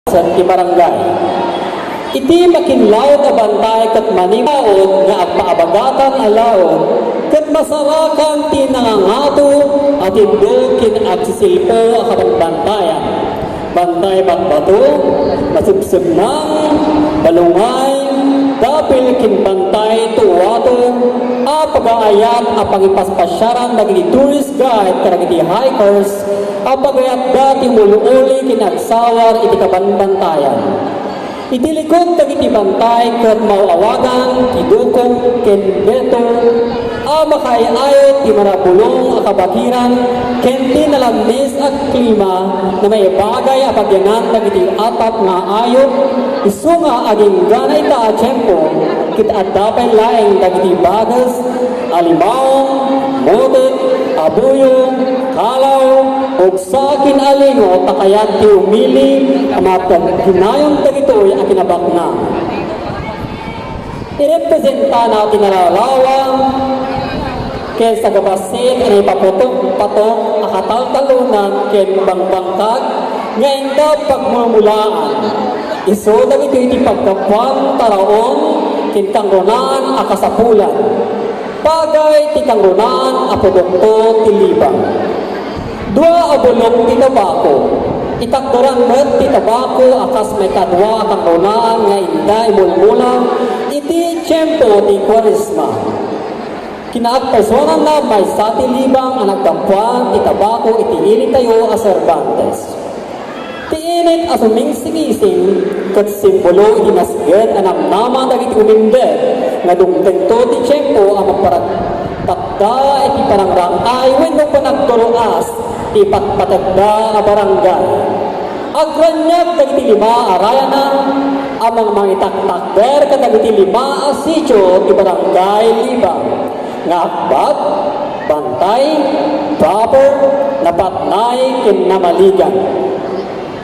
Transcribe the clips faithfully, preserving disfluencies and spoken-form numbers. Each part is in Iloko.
ti barangay. Iti makinlaod a bantay ket manibaon nga agpaabagatan a laod ket masarakan ti nangangato a tindog ken agsisilpo a kabangbantayan. Bantay Batbato, Masebsebnang, Balungay, dapel ken Bantay Tuwato a pagaayat a pangipaspasiaran dagiti tourist guide kadagiti hikers a pagayatda ti umul-uli ken agsawar iti kabangbantayan. Iti likod dagiti bantay ket maaw-awagan ti Dukong ken Beto a makaay-ayo ti marabulong a kabakiran ken ti nalammis a klima na maibagay a pagyanan dagiti atap nga ayup, isu nga agingga ita a tiempo ket adda pay laeng dagiti bagas, alimaw, mutit, abuyo, kalaw, ugsa ken alingo ta kayat ti umili a mapagnayon dagitoy a kinabaknang. Irepresentana ti nararawa ken sagabassit a naipapatok-patok a kataltalonan ken bangbangkag nga inda pagmulmulaan. Isu dagitoy ti paggapuan, taraon, ken kangrunaan a kasapulan. Pagay ti kangrunaan a produkto ti libang. Dua a bulong ti tabako. Itakderan met ti tabako a kas maikadua a kangrunaan nga inda imulmula iti tiempo ti Kuaresma. Kinaagpersoananna maysa ti libang a naggapuan ti tabako iti ilitayo a Cervantes. Ti init a sumingsingising ket simbolo iti nasged a namnama dagiti umindeg nga dumtengto ti tiempo a maparak- takda iti panangrang-ay wenno panagtuluas ti ipatpategda a barangay. Agraniag dagiti lima a rayana a mangmangitaktakder kadagiti lima a sitio ti Barangay Libang nga Akbat, Bantay, Proper, Napatnay, ken Namaligan.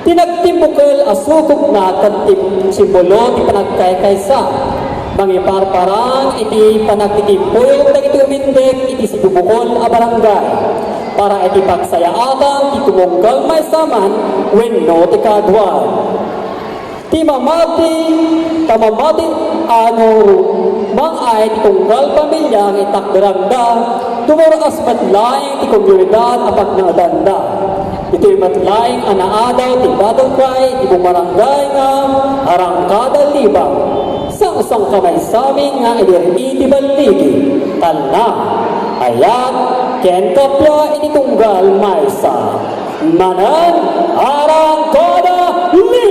Ti nagtimbukel a sukogna ket ti simbolo ti panagkaykaysa. Mangiparparang iti panagtitimpuyog dagiti umindeg iti sibubukol a barangay para iti pagsayaatan ti tumunggal maysa man wenno ti kaaduan. Ti mamati, ta mamati a no mangay ti tunggal pamilia nga itakderanda, dumur-as met laeng ti komunidad a pagnaedanda. Itoy met laeng a naadaw ti battle cry ti bumarangay nga Arangkada Libang. Sangsangkamaysami nga idir iti balligi, talna, ayat, ken kappia iti tunggal maysa. Manen, Arangkada Libang!